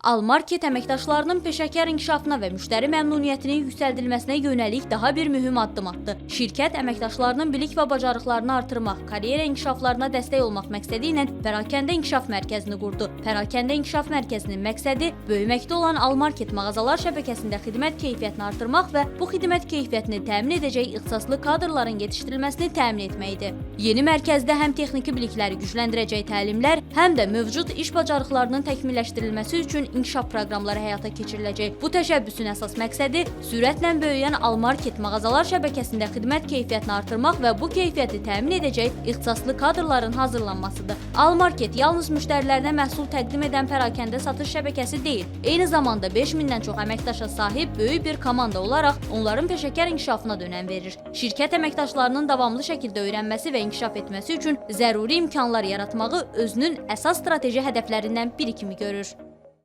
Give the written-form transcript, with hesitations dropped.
Almarket əməkdaşlarının peşəkar inkişafına və müştəri məmnuniyyətinin yüksəldilməsinə yönəlik daha bir mühüm addım atdı. Şirkət əməkdaşlarının bilik və bacarıqlarını artırmaq, karyera inkişaflarına dəstək olmaq məqsədi ilə Pərakəndə İnkişaf Mərkəzini qurdu. Pərakəndə İnkişaf Mərkəzinin məqsədi böyüməkdə olan Almarket mağazalar şəbəkəsində xidmət keyfiyyətini artırmaq və bu xidmət keyfiyyətini təmin edəcək ixtisaslı kadrların yetişdirilməsini təmin etməkdir. Yeni mərkəzdə həm texniki bilikləri gücləndirəcək təlimlər, həm də mövcud iş bacarıqlarının təkmilləşdirilməsi üçün inkişaf proqramları həyata keçiriləcək. Bu təşəbbüsün əsas məqsədi sürətlə böyüyən Almarket mağazalar şəbəkəsində xidmət keyfiyyətini artırmaq və bu keyfiyyəti təmin edəcək ixtisaslı kadrların hazırlanmasıdır. Almarket yalnız müştərilərinə məhsul təqdim edən pərakəndə satış şəbəkəsi deyil, eyni zamanda 5000-dən çox əməkdaşa sahib böyük bir komanda olaraq onların peşəkar inkişafına da önəm verir. Şirkət əməkdaşlarının davamlı şəkildə öyrənməsi və inkişaf etməsi üçün zəruri imkanlar yaratmağı özünün əsas strateji hədəflərindən biri kimi görür.